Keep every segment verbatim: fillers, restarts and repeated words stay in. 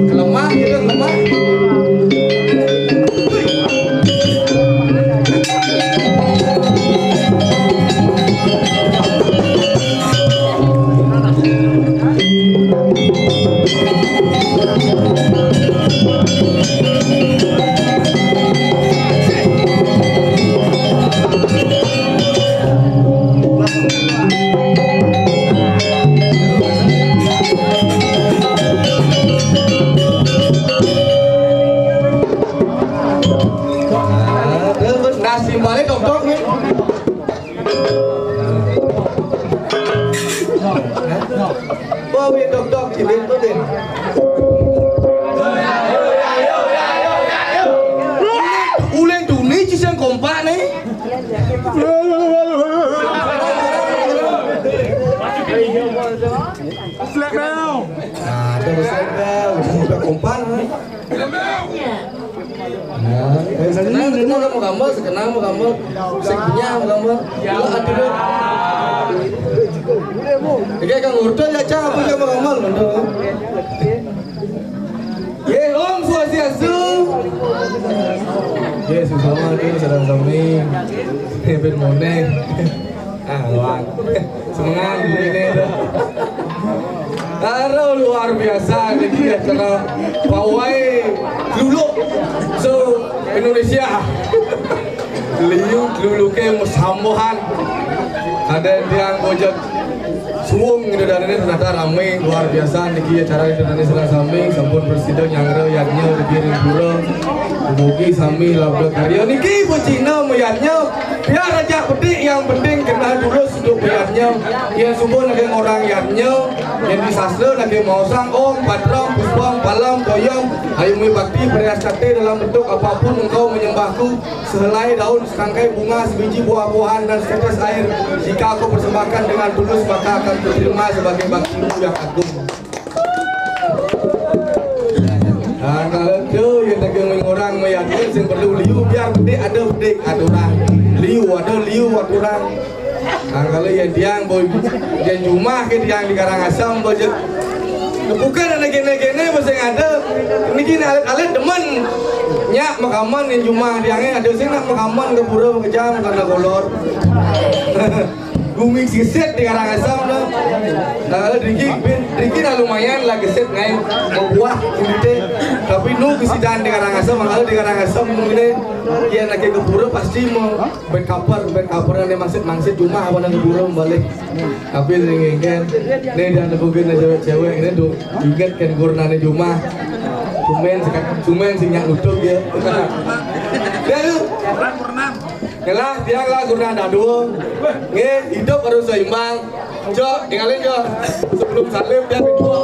Lemah, gitu, lemah. Nasi balik, dok, dok, nih. Bawa dok, dok, cibin tuh, Din. Uleng tuh nih, cisang kompak nih. Slap down. Nah, ada slap down. Udah kompak nih. Nah, eh, sekenal, sekenal mau gambar, sekenal mau gambar, sekenya mau gambar. Lo hati lo. Oke, Kang Urdo ya, Cang, apa dia mau gambar, Urdo? Ye, Om Swastiastu. Ye, susah mah, ini sedang sami. Hebat moneng. Ah, lawan. Semangat, ini. Aduh, luar biasa niki acara pawai Kluluk se-Indonesia. Liu Kluluke sambohan. Ada tiang Bojog Suwung gitu, dan ini ternyata ramai, luar biasa niki acara ini, dan ini serang sami sampun prasida nyanggra yadnya di Giring Pura. Mugi sami labda karya niki becik mayadnya. Biar aja petik, yang penting kena tulus untuk mayadnya. Yang subuh nake ngorang yadnya, yang di sastra nake maosang Om, Patram, Puspam, Palam, Toyam, ayo mui bakti, berias kate dalam bentuk apapun engkau menyembahku, sehelai daun, serangkai bunga, sebiji buah-buahan, dan setetes air. Jika aku persembahkan dengan tulus, maka akan kuterima sebagai baktimu yang agung. Nah, kalau tu, yang dagang orang mayadnya, sing perlu liu, biar bedik ada bedik aturan. Liu ada liu aturan. Nah, kalau yang tiang boy, yang jumah ke tiang di Karangasem, boy, je. Bukan ada gene-gene, boy, sing ada. Niki alit-alit demen. Nyak makaman yang jumah tiangnya, ada sing nak makaman ke pura, ke jam, karena kolor. Gumi gesit di Karangasem tu. Nah, kalau driki, driki dah lumayan lah gesit ngai, berbuah kulite. Tapi nu gesitan di Karangasem, kalau di Karangasem nu ini, dia nak ke pura pasti mau berkapar, berkapar ni mangsit, mangsit jumah apa nak pura balik. Tapi ringin kan, ni dah nepukin cewek-cewek ni tu, ingat kan gurna ni jumah. Cuman sekat, cuman sinyak nutup dia. Dia tu. Ngelah, tiang lah gurna dadua. Nggih, hidup harus seimbang. Cok, tinggalin, Cok. Sebelum salib, dia berdua.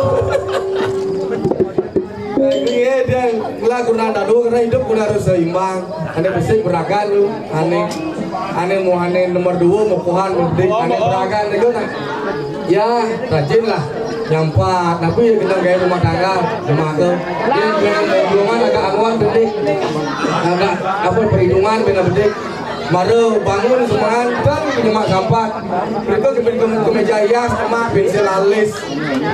Nggih, dia ngelah gurna dadua karena hidup kudu harus seimbang. Ane besik beragan tu, ane, ane mau ane nomor dua, mau pohan, mau bedik, ane beragan tu nah. Ya, rajin lah. Nyampat, tapi ya kita gaya rumah tangga, rumah tu. Ya, belum agak anuan bedik. Agak apa perhitungan bina bedik. Mara bangun semangat, kan nyemak sampat. Mereka ke, ke, ke meja hias, emak, pensil alis,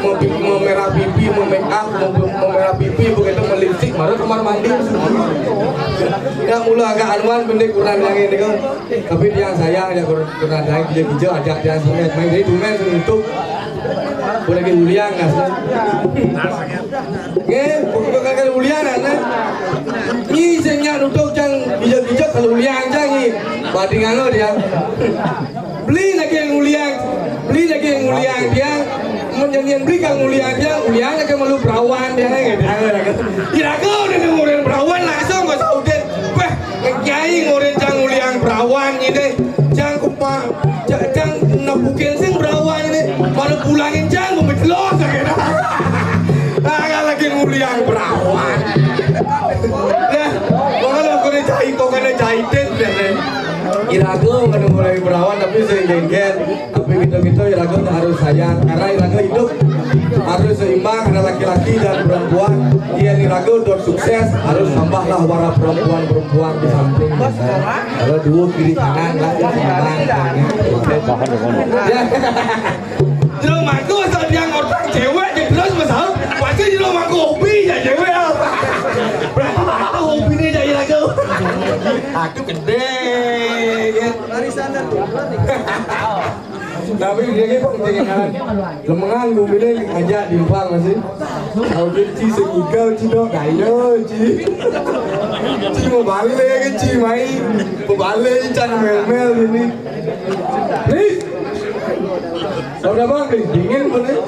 mem-, memerah pipi, memake up, mem-, memerah pipi, begitu melipstik, mara kamar mandi. Ya, mula agak anuan, pendek kurang lagi ni kan. Tapi dia sayang, dia kurang, kurang lagi, dia kerja, ajak dia semangat. Main dari tumen, untuk. Boleh lagi uliang, kan? Nggih, bukan kakek ulian, nah. Ni sing nyak nutuk jang bijak-bijak kalau ulian jang ni. Bati nganga dia. Beli lagi yang ulian, beli lagi yang ulian dia. Mun nyanyian beli kang ulian dia, ulian lagi malu perawan dia, nah, gitu. Iraga udah ngurin perawan langsung ke Saudin. Wah, nyai ngurin jang ulian perawan. Wan ini, jang kupa, ja-, jang nepukin sing berawan ini, malah pulangin jang kumejelos aja. Nah, lagi nguliang berawan. Ya, makanya aku nih jahit, kok kena jahitin deh, nih. Irago kan mulai berawan, tapi sering gengget. Tapi gitu-gitu irago harus sayang. Karena irago hidup harus seimbang, ada laki-laki dan perempuan. Iya, irago don sukses, harus tambahlah para perempuan-perempuan di samping. Kalau dua kiri kanan lah, ya, seimbang. Ya. Jero mangku asal tiang orang cewek, ya terus masalah, pasti jero mangku hobi ya cewek. Berapa hobi nih jadi irago? Aku gede, ya. Tapi dia ini kok ketinggalan. Lemengan gue bilang ngajak timpang masih. Tahu dia ci sing iga, ci dok kayo, ci. Ci mau balik, ci main. Mau balik, ci can mel-mel ini. Nih. Udah bang, nih, dingin boleh.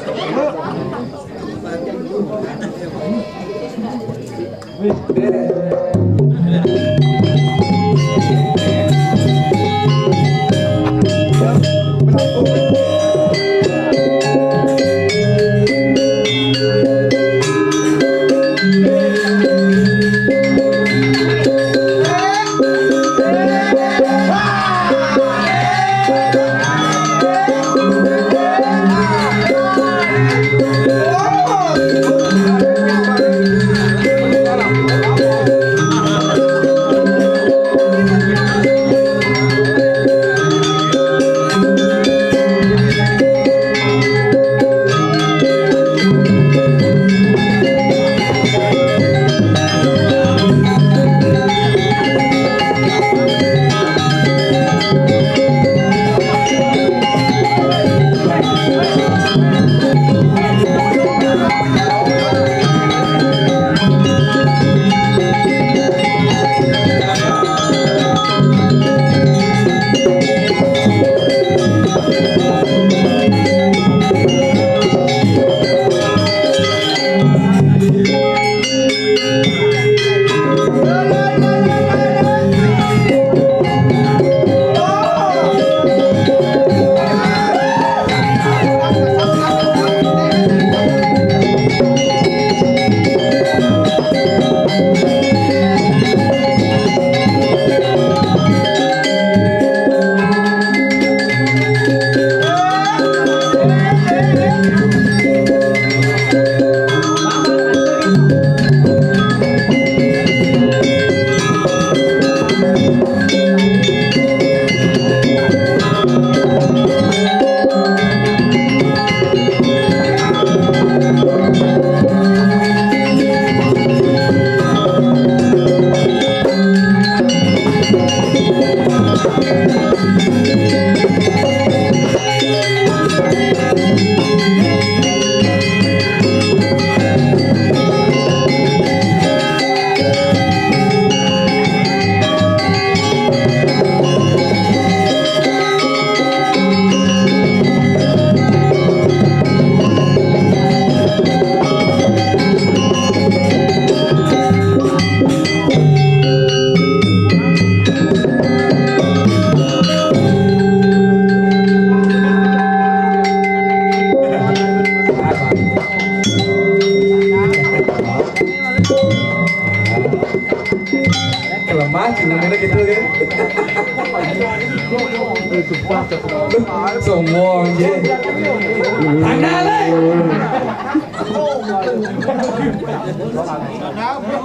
Kelemah, cuma gitu kan. Sombong, je. Tanda lah.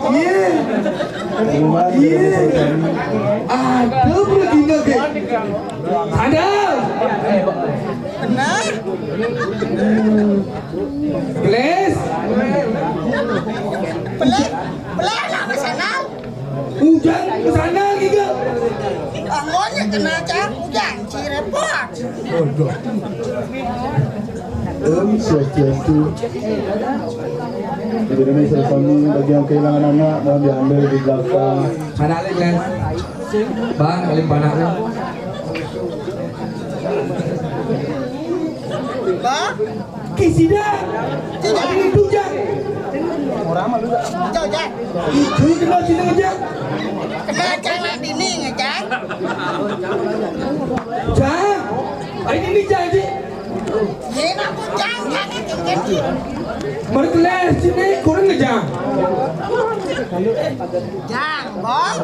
Iya. Iya. Ada pula tinggal ke. Ada. Benar. Please. Pelan, pelan lah, Mas Anang. Ujang ke sana gitu. Bangunnya kena cak ujang, si repot. Waduh. Om Swastiastu. Jadi ini saya kami bagi yang kehilangan anak, mohon diambil di belakang. Mana lagi, Glenn? Bang, paling panas. Bang? Kisida. Tidak. Ini tujang. Orang mah lu. Jauh, Jang. Itu kenal sini aja. Kenal Jang lah dini, Jang. Jang. Ari ini jang, Ji. Yén aku jang, jang itu kan, Ji. Mari kelas sini kurang ngejang. Jang, Bong.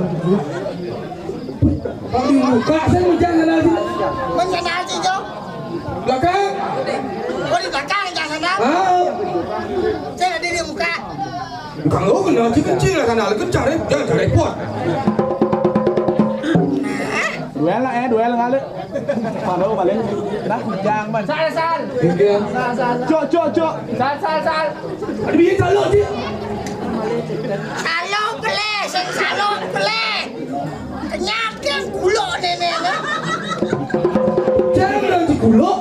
Kalau dibuka, saya mau jang kenal sini. Mengenal, Ji, Jo. Belakang. Oh, di belakang, jang kenal. Ah. Saya ada di muka. Kang lo kenal si kecil lah, kenal kencang, eh. Jangan repot. Duel lah, eh, duel ngalih. Palo paling dah jang ban. Sal, sal. Iya. Sal, sal. Cok, cok, cok. Sal, sal, sal. Ada bini salo sih. Salo pelé, sing salo pelé. Kenyake gula néné. Jangan bilang si gula.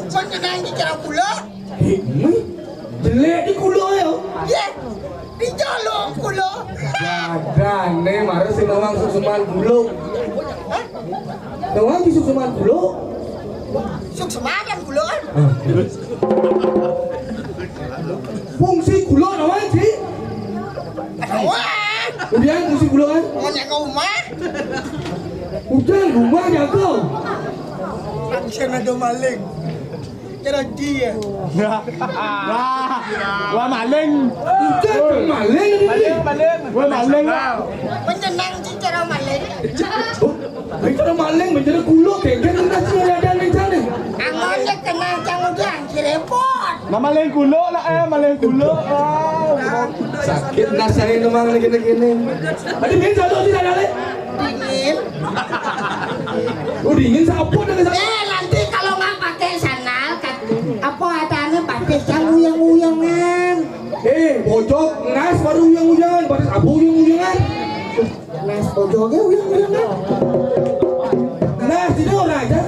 Kon kenal si cara gula. Ini jelek di kulo ya. Yé, dijolong kulo. Jadane mare sing nawang susuman kulo. Nawang di susuman kulo. Susuman kulo kan? Fungsi kulo nawang sih. Nawang. Kemudian fungsi kulo kan? Mau nyaga rumah. Udah rumah jago. Langsung ada maling. Cara dia. Wah, wah, maling. Bukan maling ini. Maling, maling. Wah, maling lah. Menyenang sih cara maling. Oh, ini cara maling, menjadi kulo, geger, kita sih ada rencana. Angonnya kenal cang udah, si repot. Nah, maling kulo lah, eh, maling kulo. Ah, sakit nah saya memang gini-gini. Tadi main satu sih, ada, Le? Dingin. Oh, dingin, siapa dengan saya? Eh, nanti kalau nggak pakai sandal, kat-, apa adanya batis yang uyang-uyangan. Eh, pojok, nas baru uyang-uyangan, batis abu uyang-uyangan. Nas pojoknya uyang-uyangan. Nas, tidak orang aja.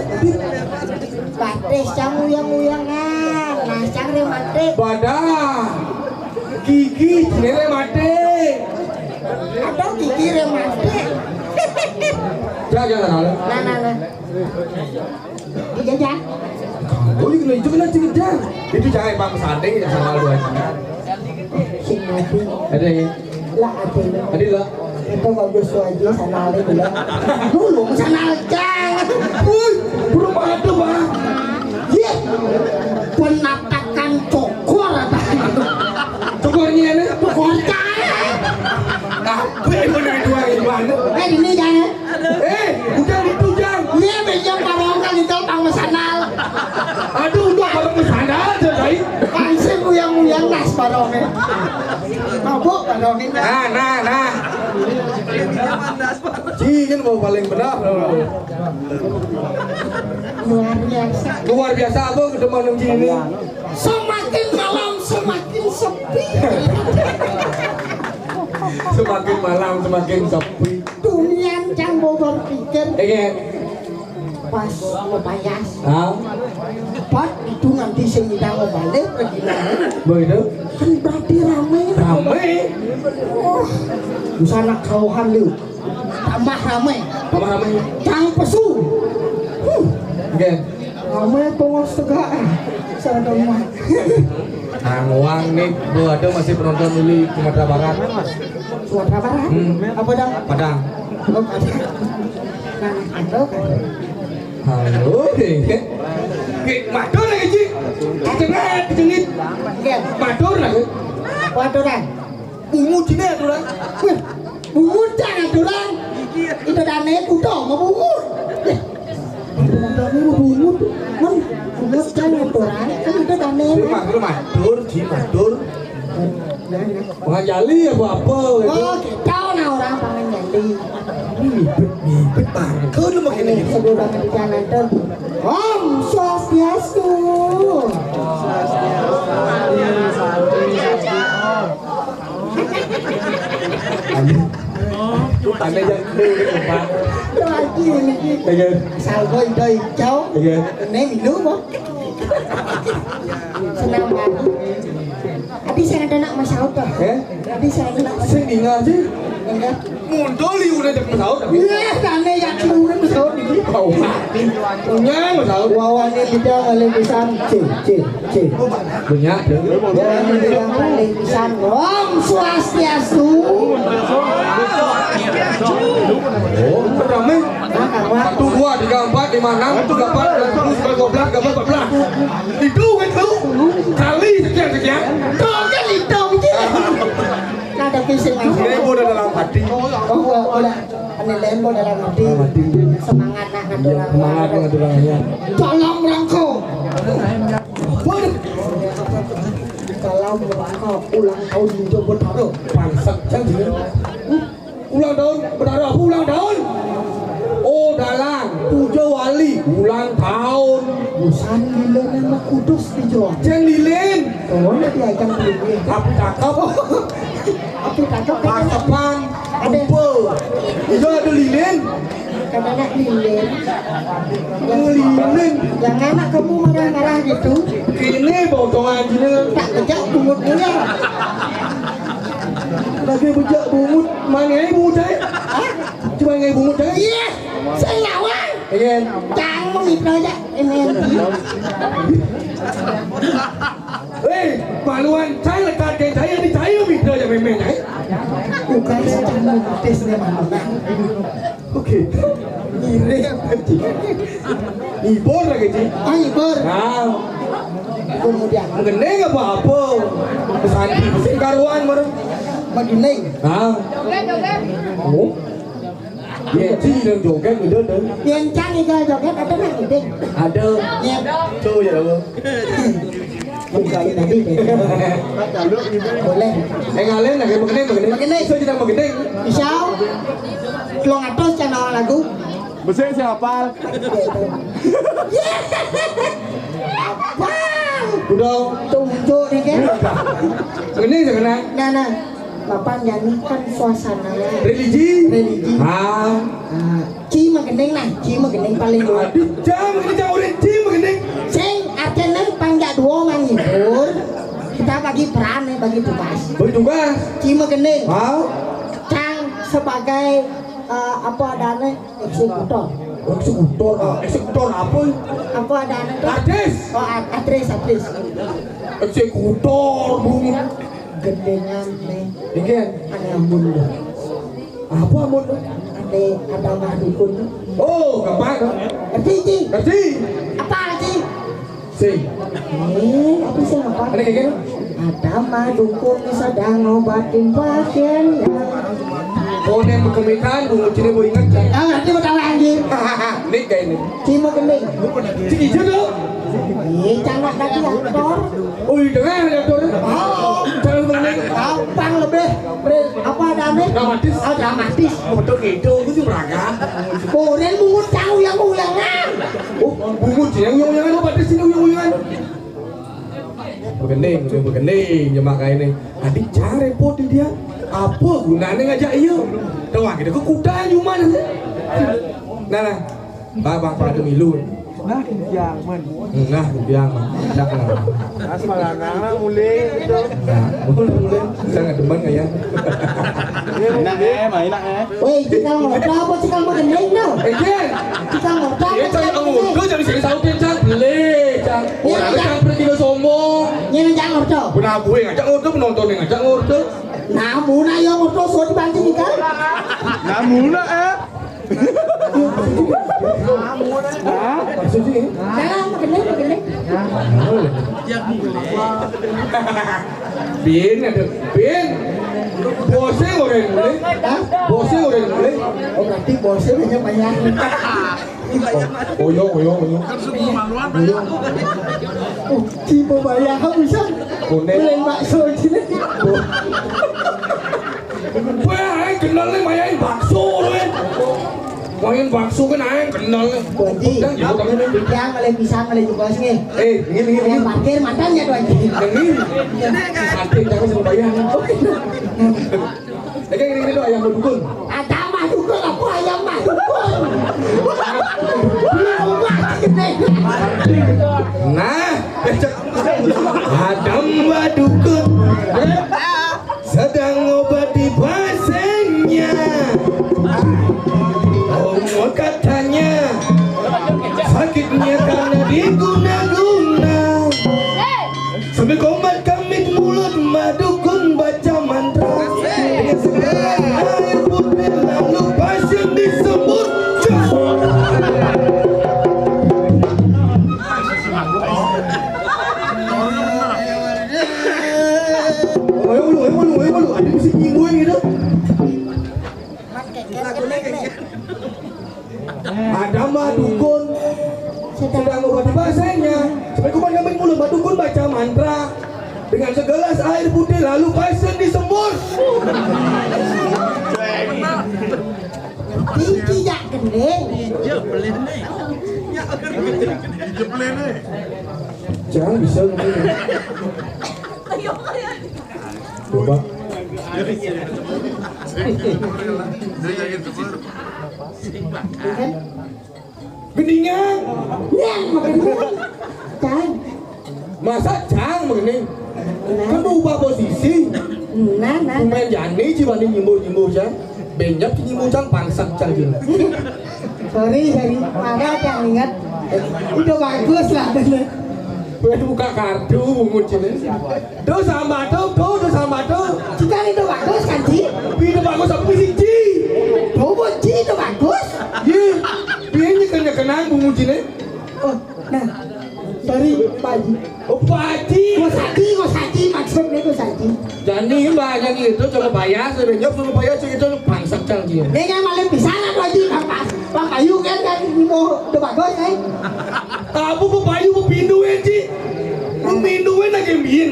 Batis yang uyang-uyangan, nas yang rematik. Badah, gigi, ini rematik. Ada gigi rematik. Jangan, jangan, jangan. Nah, nah, nah. Dijajah. Oh, itu itu kena cegah. Itu jangan Pak Pesanding ya sama lu aja. Sing mati. Ada ya? Lah, ada. Ada lah. Itu bagus tuh aja sama ada bilang. Dulu sana aja. Wih, belum ada, Bang. Iya. Penampakan cokor apa? Cokornya ini? Cokor cai. Nah, gue mau dari dua ini mana? Eh, ini jangan. Eh, udah itu, Jang. Iya, bejam parongkal itu pang mesanal. Aduh, udah parong mesanal aja, Dai. Langsung uyang-uyang nas parongnya. Mabuk parongnya. Nah, nah, nah. Ji, kan mau paling benar. Luar biasa. Luar biasa apa ketemu nang Ji ini? Semakin malam semakin sepi. Semakin malam semakin sepi. Dunia cang bobor pikir. Iya. Pas mau payas. Hah? Pot itu nanti sing kita mau balik pergi mana? Begitu. Kan berarti rame. Rame. Oh, di sana kauhan lu. Tambah rame. Tambah rame. Cang pesu. Huh. Nggih. Rame pengos tegak. Sana rumah. Anguang nih, bu ada masih penonton di Sumatera Barat. Sumatera Barat? Hmm. Apa dong? Padang. Oh, Padang. Nah, halo kan. Halo, nggih. Nggih, matur nggih, Ji. Dicengit, dicengit. Nggih. Matur lah. Maturan. Bungut ini aturan. Wih, bungut kan aturan. Itu dane kuda mau bungut. Wih, aturan dane mau bungut. Kan bungut kan aturan. Kan itu dane. Ji, matur, matur, Ji, matur. Mengajali apa-apa gitu. Oh, kita nah orang panganjali. Ini ribet, ribet, tangkel lu makin ini. Sedurung di jalan tuh. Om Swastiastu. Aneh. Aneh yang dulu, Pak. Lagi ini. Iya. Salvo itu hijau. Iya. Ini minum, Bang. Senang banget. Adi saya ada nak masaut tuh. Eh? Adi saya ada nak masaut. Sing ingat sih. Enggak. Muntul di udah cek masaut tapi. Iya, sana ya kirim masaut ini. Kau mati. Punya masaut. Wawane bidang oleh pisan. C, C, C. Punya. Wawane bidang oleh pisan. Om Swastiastu. Oh, pertama. Hah? Lima enam, tiga empat, sembilan sepuluh, sebelas dua belas, tiga belas empat belas. Itu kan tu. Kali sekian sekian. Kau kan hitung je. Ada fisik. Dia pun ada dalam hati. Oh, udah. Ini lembo dalam hati. Dalam hati. Semangat nak ngatur. Iya, orang. Semangat nak ngatur orang, ya. Tolong rangkau. Waduh. Kalau merangkau ulang tahun Jogo Taro. Bangsat, jangan. Ulang tahun, Betara apa ulang tahun? Oh, dalang, puja wali, ulang tahun. Busan lilin nama kudus di Jawa. Jeng lilin. Oh, nanti akan lilin. Apa cakep? Apa cakep? Pasepan, ada. Lupa. Itu ada lilin. Katanya lilin. Yang lilin. Yang anak kamu marah-marah gitu. Ini potongan gini. Tak kejak bungut punya. Lagi bejak bungut, mana ai bungut ai? Hah? Cuma ngai bungut ai? Iya, saya nyawang. Iya. Cang mitra aja, ini. Hei, maluan saya lekat ke saya ni saya mitra aja memang ai. Bukan secara notis memang. Oke. Ngirih. Ngibur lagi, Ci. Ah, ngibur. Nah. Kemudian. Mengenai apa-apa. Pesanti sing karuan, mara. Magening. Nah. Oh. Ya, Ci, yang joget, udah, udah. Yang cang itu joget, ada nang ngiding? Ada. Ya. Tuh, ya, lo. Bukan tadi, deh. Boleh. Eh, ngalen, lagi mengenai, mengenai. Mengenai. Saya tidak mengenai. Insya Allah. Telung atus channel lagu. Besik siapa? Apa? Udah. Tunjuk nih, kan? Ini sekarang. Nah, nah. Bapak nyanyikan suasana. Religi. Religi. Ah. Ah, Ci magening nah, Ci magening paling dulu. Aduh, jam ini jam udah Ci magening. Sing artinya panjak dua menghibur. Kita bagi peran nih, bagi tugas. Bagi tugas. Ci magening. Ah. Cang sebagai eh, apa adanya eksekutor. Eksekutor, ah, eksekutor apa? Apa adanya tuh? Artis. Oh, art- aktris, aktris. Eksekutor, bunyi. Gendengan nih. Iki. Ada amun tuh. Apa amun tuh? Ada ada mah dukun tuh. Oh, gampang. Ngerti, Ci? Ngerti. Apa, Ci? Sing. Eh, apa sih apa? Ada kayak gini? Ada mah dukun sedang ngobatin pasien. Oh, ini berkemitan, bungut sini mau ingat kan? Ah, nanti mau tahu anjir. Ini kayak ini. Cima gending. Cik Ijo tuh. Eh, cangak tadi aktor. Oh, iya, dengar ada aktor. Oh. Jangan mengenai. Gampang lebih. Pre- Apa adanya? Dramatis. Ah, dramatis. Betul gitu, itu juga beragam. Koren bungut tahu yang ulangan. Oh, bungut yang ulangan apa di sini ulang-ulangan? Begending, udah begending, nyemak kayak ini. Adik cah repot di dia. Apa gunanya ngajak iya? Tahu kita ke kuda cuma nanti. Nah, nah. Bah, bah, pada milu. Nah, biang, man. Nah, biang, man. Dak, nah. Mas malangang lah, mulai gitu. Nah, mulai, mulai. Saya nggak demen kayak. Enak eh, main enak eh. Woi, cikal ngorta apa cikal magending no? Eh, Jen. Cikal ngorta apa cikal magending? Iya, cari ngorta, jadi saya sautin, Cang. Boleh, Cang. Iya, orang Cang. Cang pergi ke sombong. Ini Cang ngorta. Benar, gue ngajak ngorta, penonton yang ngajak ngorta. Namun, ayo ngorta, so dibanting, kan? Namun, eh. Maksudnya? Nah, magending, magending. Bin, ada Bin. Bosnya orang mulai. Hah? Bosnya orang mulai. Oh, berarti bosnya banyak banyak. Oh, oyo, oyo, oyo. Oyo. Oh, tipe bayar bisa. Konek. Beli bakso sini. Wah, aing kenal nih mayain bakso nih. Main bakso kan aing kenal nih. Tuan Ji, yang oleh pisang oleh juga sih. Eh, ini ini ini. Parkir matanya Tuan Ji. Ini. Parkir jangan sama bayar. Oke. Oke, ini ini tuh ayam dukun. Ada mah dukun apa ayam mah dukun? Nah, ada mah dukun. Sedang ngobati pasiennya. Oh, katanya sakitnya karena diguna-guna. Sambil komat kamit mulut madukun baca mantra. Dengan segera air putih lalu pasien disembur. Cus. Ada mah dukun sedang mengobati pasiennya. Sampai kuman kami mulut mah dukun baca mantra dengan segelas air putih lalu pasien disemur. Tinggi ya gending. Jangan bisa ngomong. Coba. Gendingan. Yang makan. Cang. Masa cang begini? Kan berubah posisi. Nah, nah. Pemain jani cibani nyimur-nyimur cang. Benyap nyimur cang pangsak cang gila. Sorry, sorry. Marah cang ingat. Udah bagus lah. Weh buka kartu bungut cini. Tuh sama tuh, tuh, tuh sama tuh. Cita itu bagus kan, Ji? Itu bagus apa sih, Ji? Tuh, Ji, itu bagus. Iya. Piye nyekel-nyekelan bungut cini? Oh, nah. Sorry, Pak Haji. Oh, Pak Haji. Gus Haji, Gus Haji, maksudnya Gus Haji. Jani, Mbak, yang itu coba bayar, sudah nyop, suruh bayar, itu pangsak cang dia. Ini kan malah bisa lah, Pak Haji, Pak Pas. Pak Ayu kan, kan, mau udah bagus, eh. Apa Pak Ayu, Pak Pindu, eh, Ji? Pak Pindu, eh, lagi main.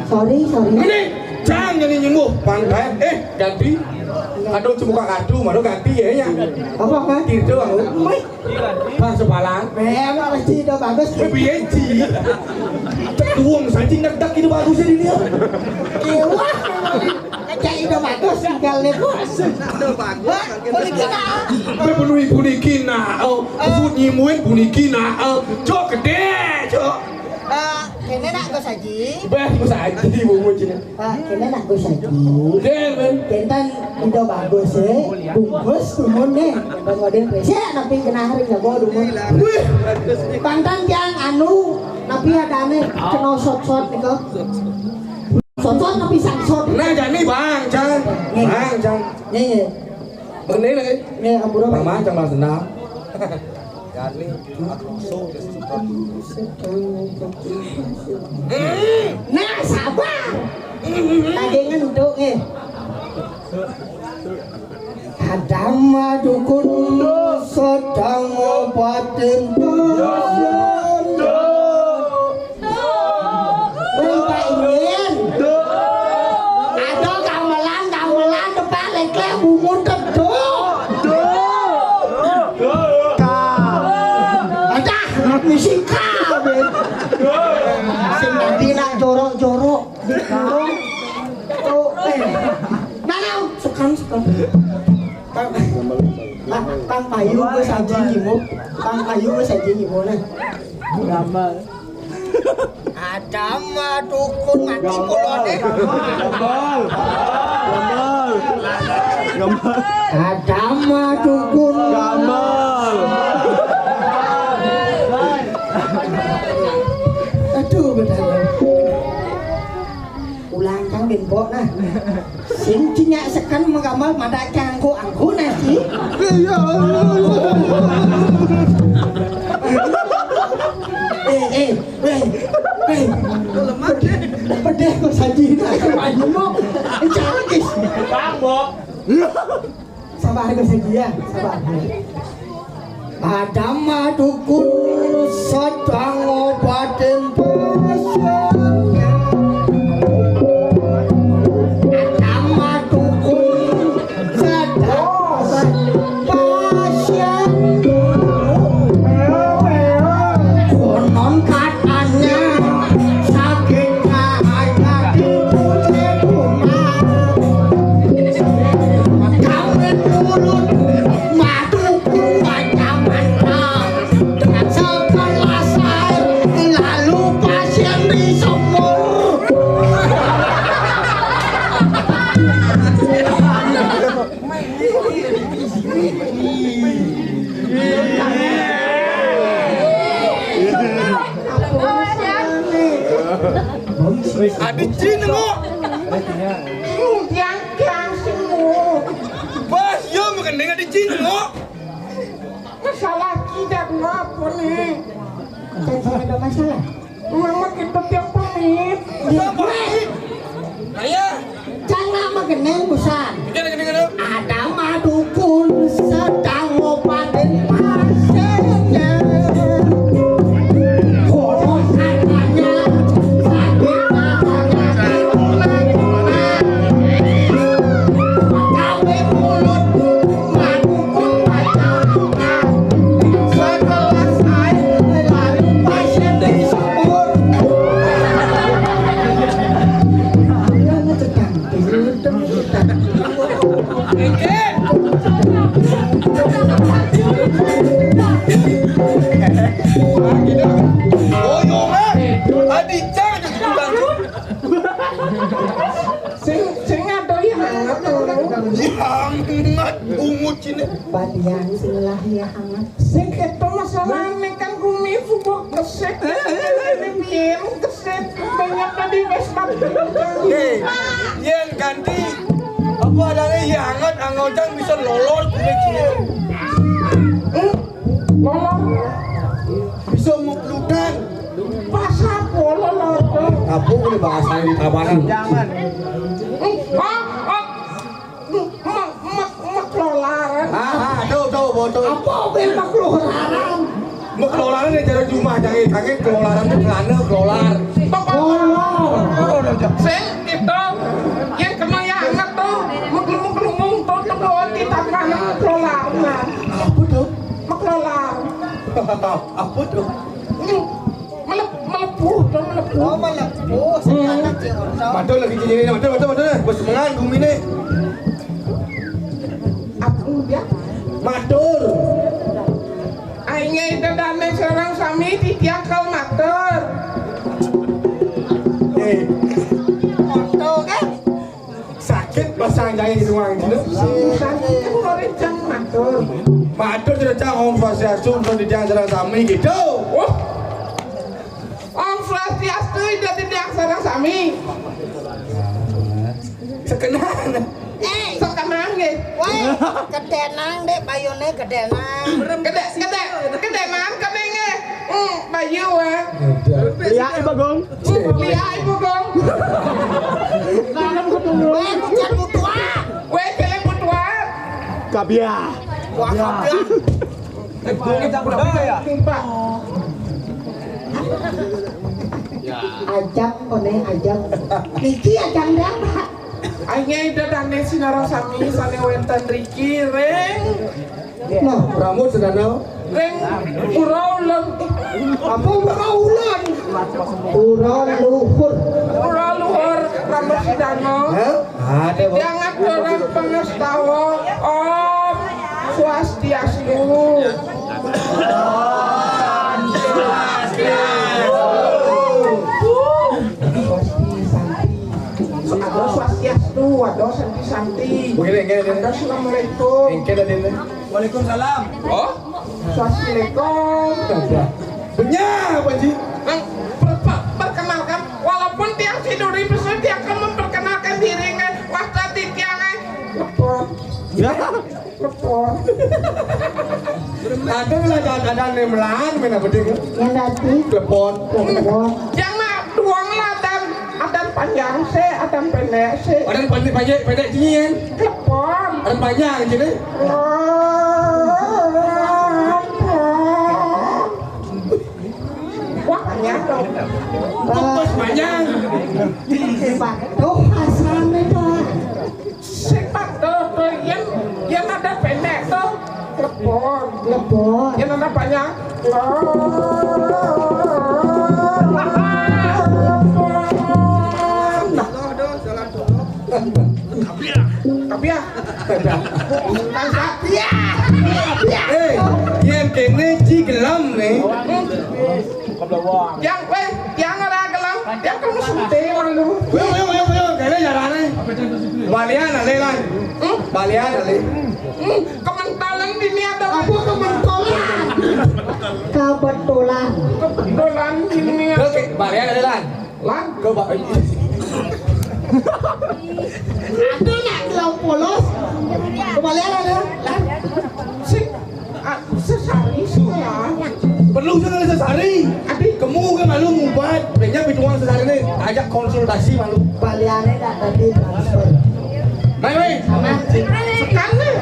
Sorry, sorry. Ini, cang, jadi nyembuh, pangkat, eh, ganti. Aduh, cuma kadu, malu ganti ya, ya. Apa, kan? Gitu, aku. Wih. Bang sepalan. Memang mesti udah bagus. Piye, Ji? Cek duwung saji ngedak itu bagusnya di dia. Iya, wah. Cek udah bagus, tinggal nih, bos. Udah bagus. Hah? Boleh kena. Kowe puniki nak. Oh, sebut nyimuin puniki nak. Oh, cok gede, cok. Eh, ini nak Gus Haji. Bah, Gus Haji, bungut cina. Pak, kene nak Gus Haji. Nggih, men. Kinten Indo bagus, eh. Bungkus, timun, nih. Bang Odin Presya, tapi kena hari nggak bawa dumun. Wih. Pantan yang anu, tapi ada aneh, kena sot-sot, nih, kok. Sot-sot, tapi sangsot. Nah, jadi, Bang, Cang. Nih. Bang, Cang. Nih, nih. Begini lagi. Nih, ampura, Bang. Bang, Cang, Bang, senang. Nah, sabar. Lagi ngenduk, eh. Kadang mah dukun sedang ngobatin pasien. Wong Pak Imin. Aduh, gamelan, gamelan, depan leklek, bungut, teduk. Ka. Adah, musik ka, Ben. Sing tadi nak jorok-jorok, dikurung. Oh, eh. Nah, nah, sekarang, sekarang. Kang, Kang, Kang Payu geus aji nyimu. Kang Payu geus aji nyimu, nah. Gamal. Ada mah dukun mati polone. Gamal. Gamal. Gamal. Ada mah dukun. Gamal. Aduh, benar. Ulang cang bempok nah. Sing cinyak seken menggambar mata cangku angku nasi. Iya. Eh, eh, eh, eh. Pedih kok saji nak ayo mau. Cangkis. Bang, Bok. Sabar, Gus Haji, ya, sabar. Ada mah dukun sedang ngobatin pasiennya. Ada mah dukun sedang pasiennya. Konon katanya sakit hanya di kulit umat. Kawin mulut madu pun baca mantra dengan segelas air, lalu pasien disemur. Ada jin kok. Yang kasihmu. Bos, yo makan dengan ada jin kok. Masalah kita kenapa nih? Ada masalah. Mama kita tiap menit. Ayo. Jangan makan busan. Ada mah dukun sedang ngobatin Badian sing lahir hangat. Sing kéto masalahné kan gumi fubuh kesik. Ini biyen kesik. Banyak tadi wis mati. Hei, yén ganti apa adané ya hangat, angodan bisa lolor gumi gini. Lolor. Bisa muklukan. Pasar lolor. Apa ini bahasanya di Tabanan? Jangan. Mak, mak, mak, maklolaran. Ah, ah, tuh, tuh, bocor. Apa oké maklolaran? Maklolaran yang jalan rumah, jangan, jangan kelolaran itu celana, kelolar. Kolor. Sing itu yang kena ya hangat tuh, menggelumung-gelumung tuh, tuh, tuh, di tangan, maklolaran. Apa tuh? Maklolar. Apa tuh? Melep-, melepuh, tuh, melepuh. Oh, melepuh. Sekarang dia orang. Matur lagi cincin ini, matur, matur, matur. Bos mengan, gumi nih. Apa dia? Matur. Aingé ida dané sareng sami titiang kal matur. Eh. Foto kan? Sakit pasang jahit di ruang dina. Sakit kan mulai jang matur. Matur tidak cang Om Swastiastu, Om Swastiastu, sareng sami gitu. Wah. Om Swastiastu, ida titiang sareng sami. Sekenang. Eh, sok kenang nggih. Woi, kedenang, Dek, bayune kedenang. Kedé, kedé, kedé man, kedé nggih. Hmm, bayu, ah. Liak, Bagong. Hmm, liak, Bagong. Woi, bukan butuan. Woi, kalian butuan. Kabiah. Wah, kabiah. Timpa. Ajang, one ajang. Niki ajang berapa? Aingé ida dané sinareng sami sané wénten riki ring. Nah, rambut sedana. Ring pura ulun. Apa pura ulun? Pura luhur. Pura luhur rambut sedana. Hah? Ada, Bu. Jangan orang pengastawa. Om Swastiastu. Ada Swastiastu, ada Santi Santi. Begini, begini, begini. Ada Assalamualaikum. Engke tadi ini. Waalaikumsalam. Oh? Swastiastu. Benyah, Pak Ji. Nang, per-, per-, perkenalkan, walaupun tiang siduri besar, tiang akan memperkenalkan diri, nggih. Wasta titiang, nggih. Lepon. Ya. Lepon. Ada lah, ada, ada nemelan, mana bedik. Yang tadi. Lepon. Lepon. Yang nak duang lah, ada, ada panjang sih, ada pendek sih. Ada pendek, pendek, pendek sini, kan? Lepon. Ada panjang sini. Lepon. Wah, panjang dong. Pas panjang. Pak, tuh pasangan itu. Sing Pak, tuh, tuh, yang, yang ada pendek tuh, lepon. Lepon. Yang ada panjang. Lepon. Nah. Tapi ya. Eh, yang kene ci gelem nih. Yang, weh, yang ora gelem, yang kamu suntik malu. Ayo, ayo, ayo, ayo, kene jarane. Balian ale lan. Hmm? Balian ale. Hmm, kementalan bini ada. Apa kementalan? Kebetulan. Kebetulan bini ada. Oke, balian ale lan. Lan, coba. Ada nak gelem polos. Kembali ada, ada. Lan. Sing, ah, sesari sing lah. Perlu sekali sesari. Adi. Kamu kan malu ngubat. Kayaknya bituan sesari ini ajak konsultasi malu. Baliane nak tadi transfer. Baik, baik. Aman. Sekarang nih.